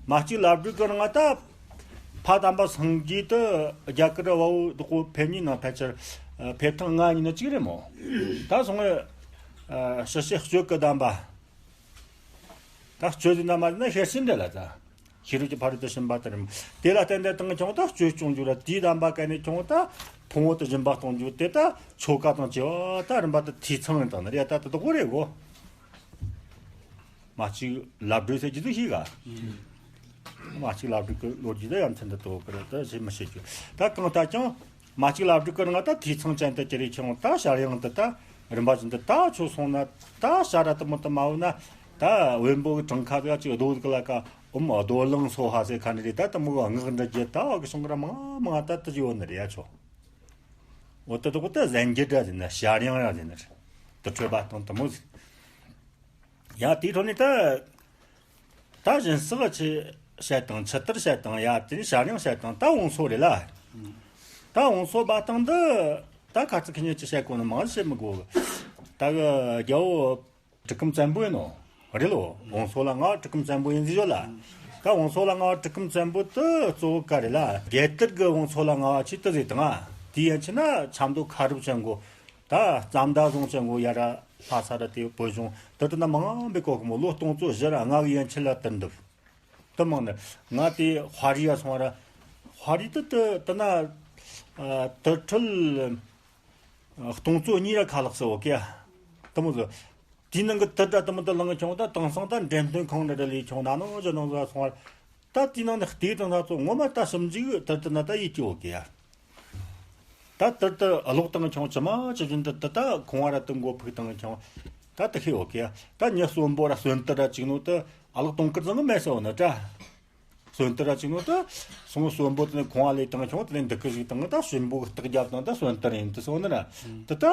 མ་གཅིག་ལབ་སྒྲོལ་གི་རིང་ད་ཕ་དམ་པ་སངས་རྒྱས་དུ་རྒྱ་གར་བ་བོ་དུ་གོ་ཕེབས་ཉིན་ནང་ཕལ་ཆེར་ཕེབས་ཐེངས་ལྔ་ཉིན་ནི་གཅིག་རེད་མོ། ད་སོང་ངས་ཕྱི་བཤད་སྤྱོད་ཀྱི་གདམས་པ། ད་སྤྱོད་ཀྱི་གདམས་པ་ན་ཤེར་ཕྱིན་འདྲ་ལ་ད། ཤེས་རིག་གི་ཕ་རོལ་ཏུ་ཕྱིན་པ་ལྟར་མོ། དེ་ལ་བརྟེན་ཏེ་བཏང་ཁྱོང་ད་སྤྱོད་སྐྱོང་རྒྱུ་ར་དེའི་གདམས་པ་ག་ནས་ཁྱོང་ད་ཕུང་བོ་དུ་སྦྱིན་པ་གཏོང་རྒྱུ་དེ་ད་ཆོ་ག་དང་བཅས་པ་ད་རིམ་པ་དུ་འཐུས་ཚང་ཡིན་དང་ནི་རེད་ད་དུ་དོག་རེད་གོ། མ་གཅིག་ལབ་སྒྲོལ་ཟེར་རྒྱུ་དུ་ཤེས་ག། མ་གཅིག་ལབ་སྒྲོལ་གི་ལོ་རྒྱུས་ད་ཡ་མཚན་དུ་དོག་གི་རེད་ད་ཞེས་མི་ཤེས་རྒྱུ། ད་གང་ལྟར་ཀྱང་མ་གཅིག་ལབ་སྒྲོལ་གི་རིང་ད་འཐུས་ཚང་ཅན་དུ་ཅི་རེད་ཁྱོང་ད་བྱ་གཡང་དུ་ད་རིམ་པ་བཞིན་དུ་ད་ཆོ་སོང་ན་ད་བྱ་ར་དུ་མོ་དུ་མ་འོ་ན། ད་བེམ་པོ་གི་བྲང་ཁ་ཟིག་ཅིག་རྡོ་ཟིག་ལ་ཀ་ཨོཾ་རྡོར་གླིང་སྭཱ་ཧཱ་ཟེར་ཁ་ནི་རེད་ད་དུ་མོ་གི་སྔགས་འདྲ་རྒྱུ་ད་འོ་གི་སོང་གི་ར་མང་མང་ད་དུ་ཡོད་ནི་རེད་ཡ་ཆོ། འོ་དུ་དོག་ད་གཟན་རྒྱུ་འདྲ་ཟེར་ན་བྱ་གཡང་ར་ཟེར་ནི་རེད། དུ་ཁྲོས་པ་དང་དུ་མོ་ཟིག་ཡ་དེའི་ཁྲོད་ནས་ད། ད་སྦྱིན་སྲེག་ཆི་བཤད་དང་ཆུ་གཏེར་བཤད་དང་ཡ་དེ་ནས་བྱ་གཡང་བཤད་དང་ད་འོང་སོ་རེད་ལ། ད་འོང་སོ་བ་དང་འདི་ད་ཁ་ཚིག་ཁི་ཉིན་ཅི་བཤད་གོ་ནི་མང་བཤད་མི་དགོ། ད་གི་རྒྱལ་བོ་གྲི་གུམ་བཙན་པོ་ཡིན་ནོ། རེད་ལོ། འོང་སོ་ལ་ང་གྲི་གུམ་བཙན་པོ་ཡིན་ཟིག་ཡོད་ལ། ད་འོང་སོ་ལ་ང་གྲི་གུམ་བཙན་པོ་དུ་གཙོ་བོ་ག་རེད་ལ། རྒྱལ་དར་གི་འོང་སོ་ལ་ང་ཆི་དུ་ཟིག་དང་དེ་ཡན་ཆི་ན་ཆབ་མདོ་ཁ་རུབ་ཅན་གོ། ད་རྩ་མདའ་བཟུང་ཅན་གོ་ཡ་ར། ལྷ་ས་ར་དེ་བོད་གཞུང་དུ་དུ་ན་མང་བའི་གོ་གི་མོ་ལོ་སྟོང་ཚོ་བཞི་ར་ལྔ་གི་ཡན་ཆད་ལ་དུ་འདུག་དུ་མང་ནི་ང་དེ་དཔའ་རིས་ཡ་སོང་བ་ར། དཔའ་རིས་དུ་དུ་དུ་ན་དུ་ཁྲོད་སྟོང་ཚོ་གཉིས་ར་ཁ་ལག་སི་འོ་ཀེ་དུ་མོ་ཟི། དེའི་ནང་གི་དུ་དྲ་དུ་མོ་དུ་ལང་ཁྱོང་ད་དེང་སང་ད་འགྲེམས་སྟོན་ཁང་འདྲ་འདྲ་ལས་ཁྱོང་ན་ནོ་ཇོ་ནང་ཟ་སོང་བ། ད་དེའི་ནང་ནས་བལྟས་དང་ད་ཚོ་ངོ་མ་ད་ཞིབ་འཇུག་དུ་དུ་ན་ད་ཡིད་ཀྱི་འོ་ཀེ་ཡ། ད་དུར་དུ་ཨ་ལོག་བཏང་ཁྱོང་ཅི་མ་ཅི་བཞིན་དུ་དུ་ད་ཁོང་བ་ར་དུ་མགོ་ཕུག་བཏང་ཁྱོང་། ད་དུ་ཤེས་འོ་ཀེ་ཡ། ད་ཉི་གསོན་པོ་ར་གསོན་དུ་ར་ཅིག་ནོ་དུ་ཨ་ལོག་གཏོང་ཀིར་ཙང་གི་མེད་སོ་ནི་དྲ། གསོན་དུ་ར་ཅིག་ནོ་དུ་སོང་གསོན་པོ་དུ་ནི་ཁོང་བ་ལས་བཏང་ཁྱོང་དུ་ནི་འདུག་གི་ཞིག་བཏང་གི་ད་གསོན་པོ་གི་རྟགས་རྒྱབ་བཏང་ད་གསོན་དུ་ར་ཡིན་དུ་སོ་ནི་ར། དུ་ད་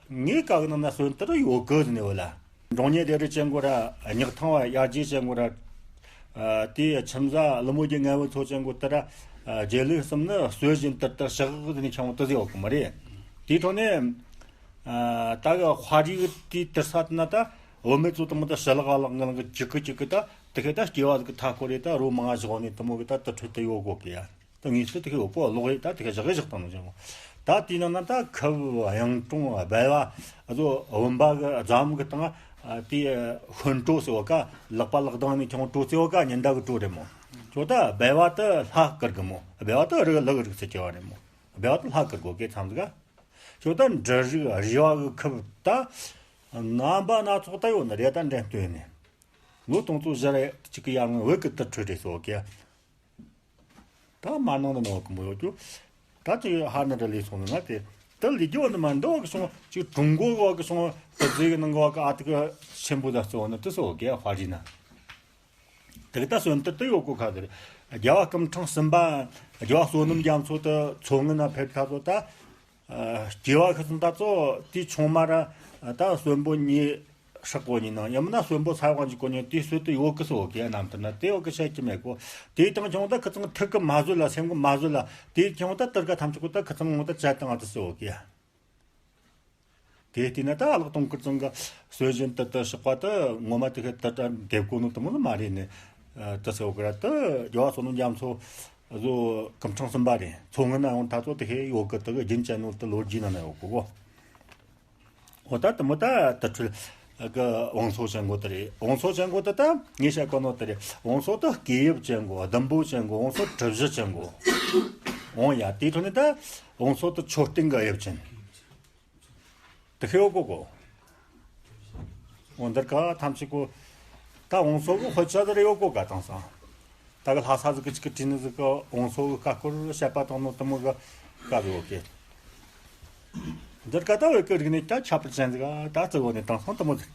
ངའི་བཀའ་གི་ནང་ན་གསོན་དུ་ར་ཡོད་གི་ཟི་ནི་འོ་ལ། འབྲོང་ཉེ་སྡེ་རི་ཅན་གོ་ར་ཉག་ཐང་བ་ཡར་རྒྱས་ཅན་གོ་ར། ཨ། དེའི་ཁྱིམ་བཟའ་ཀླུ་མོ་རྒྱལ་ངན་བུ་ཚོ་ཅན་གོ་དེ་ར། ཨ། རྒྱལ་ལུགས་གསུམ་ནི་སྲོལ་བཞིན་དུ་དར་ཞག་དེ་ནས་ཁྱང་བོ་དུ་ཟེ་འོ་གི་མ་རེད། དེའི་ཐོག་ནས། ཨ། ད་གི་དཔའ་རིས་དེའི་དུར་ས་དེ་ན་ད་བུད་མེད་ཚོ་དུ་མོ་ད་ཞི་ལག་ཨ་ལག་ངན་གི་ཅིག་གི་ཅིག་གི་ད་དེ་ཁའི་ད་སྐྱེ་བ་ཟིག་གི་མཐའ་སྐོར་རེད་ད་རོ་མང་ང་བཞག་ནས་དུ་མོ་གི་ད་དུར་ཁྲོད་དུ་ཡོད་གོ་གི་ཡ། ད་ངེས་སུ་དེ་གའི་འོ་པོ་ལོག་ཡེ་ད་དེ་ག་བཞག་གི་བཞག་བཏང་ནོ་ཅང་གོ། ད་དེའི་ནང་ན་ད་ཁབ་གཡུང་དྲུང་སྦལ་བ་ཨ་ཚོ་བུམ་པ་གི་རྫམ་གི་སྟེང་ཨ་དེ་ཤོན་གྲོ་ཟེར་བ་ཀ་ལག་པ་ལག་གདང་ནས་ཁྱོང་གྲོ་ཟེར་བ་ཀ་ཉི་ཟླ་གི་གྲོ་རེད་མོ། ཁྱོ་ད་སྦལ་བ་དུ་ལྷ་བཀུར་གི་མོ། སྦལ་བ་དུ་རི་གི་ལི་གི་རིགས་སུ་སྐྱེ་བ་རེད་མོ། སྦལ་བ་དུ་ལྷ་བཀུར་གོ་གེ་མཚམས་ཟིག་ག། ཁྱོ་ད་འབྲུ་རིགས་རི་བ་གི་ཁབ་ད་རྣམ་པ་སྣ་ཚོགས་ད་ཡོད་ནི་རེད་ད་འགྲེམས་སྟོན་ནས། ལོ་སྟོང་ཚོ་བཞི་རེ་གཅིག་གི་ཡར་སྔོན་བོད་གི་དུར་ཁྲོད་རེད་ཟེར་བ་ཀ། ད་མ་ནང་དུ་ནང་གི་མོ་ཡོད་རྒྱུ། ད་ཅིག་ཧ་ནི་ར་ལས་སོང་ནི་ང་དེ། ད་ལས་རྒྱུ་བ་ནི་མ་འདི་བ་གི་སོང་ཅིག་ཀྲུང་གོ་བ་གི་སོང་དུ་ཟེ་གི་ནང་གི་བ་གི་ཨ་ཏི་གི་ཆེན་པོ་ད་གཙོ་བོ་ནི་དུ་སོ་གེ་དཔའ་རིས་ན། དེ་གི་ད་སོན་དུ་དུ་ཡོད་གོ་ཁ་དེ་རེད། རྒྱལ་བ་སྐུ་ཕྲེང་གསུམ་པ་རྒྱལ་བ་བསོད་ནམས་རྒྱ་མཚོ་དུ་མཚོ་སྔོན་ན་ཕེབས་ཐ་ཚོ་ད། སྐྱེ་བ་ཤི་སོང་ད་ཚོ་དེའི་ཆུང་མ་ར་ད་གསོན་པོ་གཉིས་ཧྲག་གོ་ཉིན་ནང་ཡང་མིན་ན་གསོན་པོ་ཚ་བ་འཇིག་གོ་ཉིན་དེའི་སྲོལ་དུ་ཡོད་གི་སོ་གི་ཡ་རྣམ་ཐར་ན་དེ་ཡོད་གི་བཤད་ཀྱི་མེད་གོ། དེའི་དང་ཁྱོང་ད་ཁི་ཚང་ཐུག་གི་མ་བཟོད་ལ་སེམས་གི་མ་བཟོད་ལ་དེའི་ཁྱོང་ད་དུར་ག་ཐམས་ཅད་གོ་ད་ཁི་ཚང་ངོ་ད་བཅད་བཏང་ཨ་དུ་སོ་གི་ཡ། དེ་བལྟས་ན་ད་ཨ་ལགས་དུང་དཀར་ཚང་གི་སྲོལ་བཞིན་དུ་དུ་གཤེགས་པ་དུ་ངོ་མ་དེ་ཁ་དུ་ད་འདེབས་གོ་ནོ་དུ་མོ་ལ་མ་རེད་ནི། དུ་སོ་གི་ར་དུ་རྒྱལ་བ་བསོད་ནམས་རྒྱ་མཚོ། བཟོ་སྐུ་ཕྲེང་གསུམ་པ་རེད། མཚོ་སྔོན་ན་ཡོང་ད་ཚོ་དེ་ཧེ་ཡོད་གི་དེ་གི་རྒྱུན་ཅན་ནོ་དེ་ལོ་རྒྱུས་ནང་ན་ཡོད་གི་གོ། འོ་ད་དེ་མོ་ད་དུར་ཁྲོད་གི་བང་སོ་ཅན་གོ་དེ་རེད། བང་སོ་ཅན་གོ་དེ་ད་ངས་བཤད་གོ་ནོ་དེ་རེད། བང་སོ་དེ་སྐེད་དབྱིབས་ཅན་གོ་ཟླུམ་པོ་ཅན་གོ་བང་སོ་གྲུ་བཞི་ཅན་གོ། འོང་ཡ་དེའི་ཁྲོད་ནས་ད་བང་སོ་དེ་མཆོད་རྟེན་གི་དབྱིབས་ཅན། དེ་ཤེས་ཡོད་གོ་གོ། འོ་འདིར་ཀ་ཐམས་ཅད་གོ། ད་བང་སོ་གི་དཔེ་ཆ་དེར་ཡོད་གོ་ག་དང་སང་། ད་གི་ལྷ་ས་ཟིག་གི་ཅིག་གི་བྲིས་ནི་ཟིག་གི་བང་སོ་གི་ཀ་སྐོར་བཤད་པ་དང་ནོ་དུ་མོ་གི་ཀ་ཟིག་ཡོད་གི། འདིར་ཀ་ད་བོད་ཀྱི་རིག་གནས་ཀྱང་ཁྱད་པར་ཅན་ཟིག་ད་ཙི་གོ་ནས་དང་སང་དུ་མོ་ཟིག་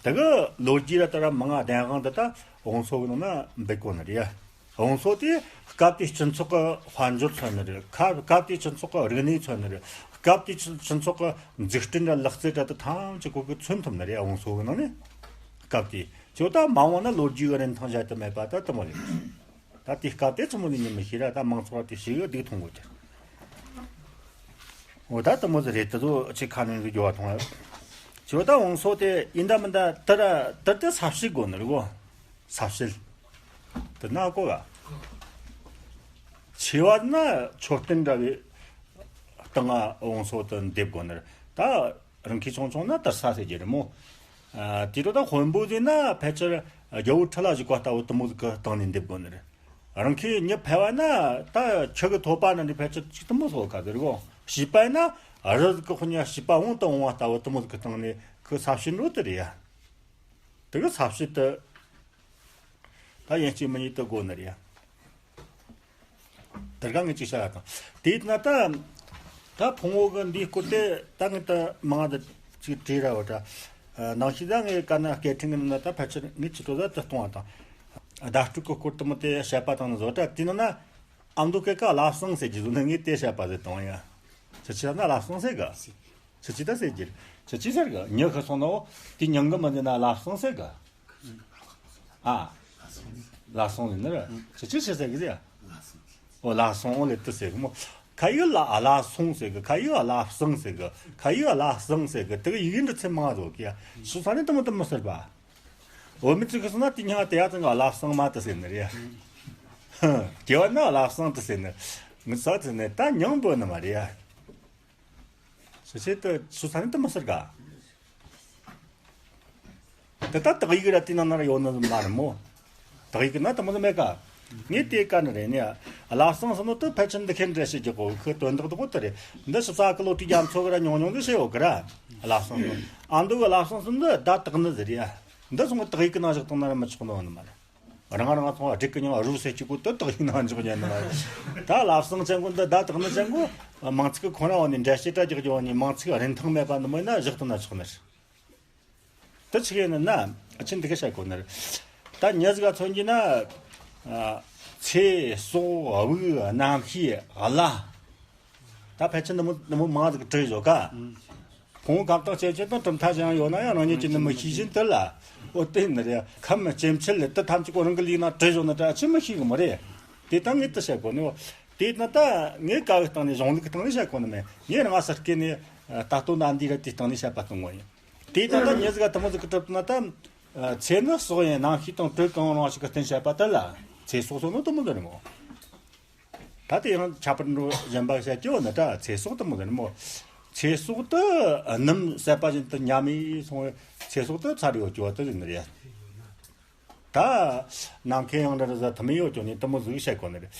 ད་གི་ལོ་རྒྱུས་ར་ད་ར་མང་ང་ལྡན་དབང་འདི་ད་བང་སོ་གི་ནང་ན་འབེབས་གོ་ནི་རེད། བོང་སོ་དེ་སྐབས་དེའི་སྤྱི་ཚོགས་ཀྱི་དཔལ་འབྱོར་མཚོན་ནི་རེད། ཁ་སྐབས་དེའི་སྤྱི་ཚོགས་ཀྱི་རིག་གནས་མཚོན་ནི་རེད། སྐབས་དེའི་སྤྱི་སྤྱི་ཚོགས་ཀྱི་འཛུགས་སྐྲུན་ར་ལག་རྩལ་ར་དེ་ཐམས་ཅད་ཁོ་གིས་མཚོན་ཐུབ་ནི་རེད། བོང་སོ་གི་ནང་ནས་སྐབས་དེ་ཁྱོད་ད་མ་འོངས་ན་ལོ་རྒྱུས་ཀྱི་རིན་ཐང་བཞག་ཏུ་མེད་པ་ད་དེ་མོ་རེད། ད་དེ་སྐབས་དེ་ཚོ་མོ་ནི་ཉི་མི་ཤེས་ར། ད་མང་ཚོགས་དེ་ཞིག་གི་སྡུག་མཐོང་གོ་ཀྱི། འོ་ད་དེ་མོ་ཟིག་རེད། དེ་ཚོ་ཆེ་ཁ་ནས་འགྱོ་བ་མཐོང་ཡ། ཁྱོད་ད་བོང་སོ་དེ་ཡིན་ད་མིན་ད་དེ་ར་དེ་དེ་ས་བྱི་དགོ་ནི་རེད་གོ། ས་བྱི། དེ་ན་གོ་ག་ཆེ་བ་ན་མཆོད་རྟེན་འདྲ་བའི་སྟེང་ང་བོང་སོ་དེ་འདེབས་དགོ་ནི་རེད། ད་རང་ཁྱི་ཆུང་ཆུང་ན་དེར་ས་ཟེར་གྱི་རེད་མོ། ཨ། དེ་རུ་ད་དཔོན་པོ་ཟེར་ན་ཕལ་ཆེར་རྒྱལ་པོ་ཁྲི་ལ་བཞུགས་པ་ལྟ་བུ་དེ་མོ་ཟིག་གི་སྟེང་ནས་འདེབས་དགོ་ནི་རེད། རང་ཁྱི་མྱི་ཕལ་བ་ན་ད་ཁྱི་གི་ཐོད་པ་ན་འདི་ཕལ་ཆེར་ཅིག་དེ་མོ་སོ་ག་ཟེར་གོ། བྱིས་པ་ན་རི་ཟིག་གི་དཔུང་ནས་བྱིས་པ་འོང་དང་འོང་བ་ལྟ་བུ་དེ་མོ་ཟིག་གི་སྟེང་ནས་ཁོ་ས་བྱི་འགྲོ་དེ་རེད་ཡ། དེ་གི་ས་བྱི་དེ་ད་ཡིན་གཅིག་མིན་གཉིས་དེ་དགོ་ནི་རེད་ཡ། དེར་ག་ངས་ཅིག་བཤད་ཡ་དང་། དེས་ན་ད་ད་ཕུང་བོ་གི་འདིའི་སྐོར་དེ་ད་ངས་ད་མང་ང་ད་ཅིག་བྲིས་ར་བ་ད། ནང་བཞིན་ད་ངས་ག་ན་སྐད་འཕྲིན་གི་ནང་ན་ད་ཕལ་ཆེར་ངས་ཅི་ཏོ་ད་དེ་གཏོང་བ་དང་། བརྡ་སྤྲོད་གི་སྐོར་དེ་མོ་དེ་བཤད་པ་དང་ནི་བཟོ་ད། དེ་ནང་ན་ཨ་མདོ་སྐད་ཀ་བླ་བསང་ཟེར་གྱི་བཟོ་ན་ངས་དེ་བཤད་པ་ཟེར་གཏོང་ཡ། ཁྱེད་ཆོས་ན་བླ་བསང་ཟེར་གི། ཁྱེད་ཆོས་ད་ཟེར་གྱི། ཁྱེད་ཆོས་ཟེར་གི། མྱི་ཤི་སོང་ནོ། དེ་མྱིང་གི་མི་འདི་ན་བླ་བསང་ཟེར་གི། ཨ། བླ་བསང་ཟེར་ནི་རེད། ཁྱེད་ཆོས་ཆི་ཟེར་གི་ཟེར། འོ་བླ་བསང་འོ་ལེ་དེ་ཟེར་གི་མོ། ཁ་ཡིག་ལ་ཨ་བླ་བསང་ཟེར་གི། ཁ་ཡིག་ཨ་བླ་བསང་ཟེར་གི། ཁ་ཡིག་ཨ་བླ་བསང་ཟེར་གི། དེ་གི་ཡི་གེ་འབྲི་ཚུལ་མང་ང་ཟིག་ཡོད་གི་ཡ། སུ་ས་ནས་དེ་མོ་དེ་མི་ཟེར་པ། འོ་མི་ཚིག་གི་སོང་ན་དེ་སྙིང་དེ་ཡ་ཙང་གི་བླ་བསང་མ་དེ་ཟེར་ནི་རེད་ཡ། ཧ། སྐྱེ་བ་ན་བླ་བསང་དེ་ཟེར་ནི། ངི་ས་དེ་ནི་ད་མྱིང་འབོད་ནི་མ་རེད་ཡ། སུ་ཆེད་དུ་སུ་ས་ནས་དེ་མི་ཟེར་ག། དེ་ད་དག་ཡིག་ར་དེ་ནང་ན་ར་ཡོད་ནི་མ་རེད་མོ། དག་ཡིག་ན་དེ་མོ་ཟིག་མེད་ག། ངས་དེ་ག་ནི་རེད་ནི། བླ་བསང་ཟེར་ནོ་དེ་ཕལ་ཆེར་འདི་ཁེར་འདྲ་བྱེད་ཀྱི་གོ་ཁོ་དོན་དག་དེ་གོ་དེ་རེད། འདི་ཞིབ་ས་ཀི་ལོ་ཏི་རྒྱ་མཚོ་གི་ར་ཉུང་ཉུང་འདི་བྱེད་ཡོད་གི་ར། བླ་བསང་ཟེར་ནོ། ཨ་མདོ་གི་བླ་བསང་ཟེར་ནོ་བརྡ་དག་ནི་ཟེར་ཡ། འདི་སོང་གི་དག་ཡིག་གི་ནང་བཞག་བཏང་ན་ར་མི་ཆོག་ནི་ཡོད་ནི་མ་རེད། རང་རང་ཚོ་སྒྲིག་གི་མྱིང་རུ་ཟེར་གྱི་གོ་དེ་དག་ཡིག་ནང་འཇོག་ཉན་ནི་མ་རེད། ད་བླ་བསང་ཅན་གོ་འདི་བརྡ་དག་ནི་ཅན་གོ་མིང་ཚིག་གི་ཁོ་རང་འོ་ནི་འགྲེལ་བཤད་ར་རྒྱག་རྒྱུ་འོ་ནི་མིང་ཚིག་རིན་ཐང་མེད་པ་ནི་མོ་ན་བཞག་ཏུ་ན་ཆོག་ནི་རེད། དེ་ཆི་ཡིན་ན་ཨ་ཆེན་འདི་ག་བཤད་གོ་ནི་རེད། ད་མྱི་ཟིག་ག་མཚོན་གྱི་ན། ཨ། ཚེ་སྲོག་དབུགས་རྣམ་ཤེས་བླ། ད་ཕལ་ཆེར་འདི་མོ་འདི་མོ་མང་ཟིག་བྲིས་ཡོད་ག། ཕུང་བོ་གང་དག་སྐྱེ་མཆེད་དང་གྲུབ་མཐའ་གཞན་ཡང་ཡོད་ན་ཡང་རང་ཉིད་ཀྱིས་ནི་མི་ཤེས་བཞིན་དུ་ལ། འོ་དེ་ནི་རེད། ཁམས་སྐྱེ་མཆེད་ལ་དེ་ཐམས་ཅད་ཁོ་རང་གི་ལུགས་ན་བྲིས་ཡོད་ན་ད་ཅི་མི་ཤེས་གི་མ་རེད། དེ་ད་ངས་དེ་བཤད་གོ་ནི། དེ་ན་ད་ངས་ཀ་བའི་སྟེང་ནས་གཞུང་ལུགས་སྟེང་ནས་བཤད་གོ་ནི་མེད། ངས་རང་ང་སར་སྐྱེས་ནས་ད་ལྟོ་ན་འདི་ར་དེའི་སྟེང་ནས་བཤད་པ་གཏོང་གོ་ཡིན། དེ་ད་ད་ཉེ་ཟིག་ག་དེ་མོ་ཟིག་གི་གྲུབ་ན་ད། ཚེ་ནི་སྲོག་ཡིན་རྣམ་ཤེས་དང་དྲོད་གང་རུང་བ་ཞིག་གི་རྟེན་བཤད་པ་དེ་ལ་ཚེ་སྲོག་སོགས་ནི་དེ་མོ་ཟིག་རེད་མོ། ད་དེ་ཡང་ཁྱད་པར་འགྲོ་གཞན་པ་བཤད་ཀྱི་ཡོད་ན་ད་ཚེ་སྲོག་དེ་མོ་ཟེར་ནི་མོ། ཚེ་སྲོག་དེ་སྣུམ་ཟད་པ་བཞིན་དུ་ཉམས་ཡེ་སོང་བས་ཚེ་སྲོག་དེ་ཚར་ཡོད་ཀྱི་བ་དེ་ཟེར་ནི་རེད། ད་ནམ་མཁའི་དབྱིངས་འདྲ་རེ་ཟ་ཐུབ་མིན་ཡོད་ཀྱང་ནི་དེ་མོ་ཟིག་བཤད་དགོས་ནི་རེད།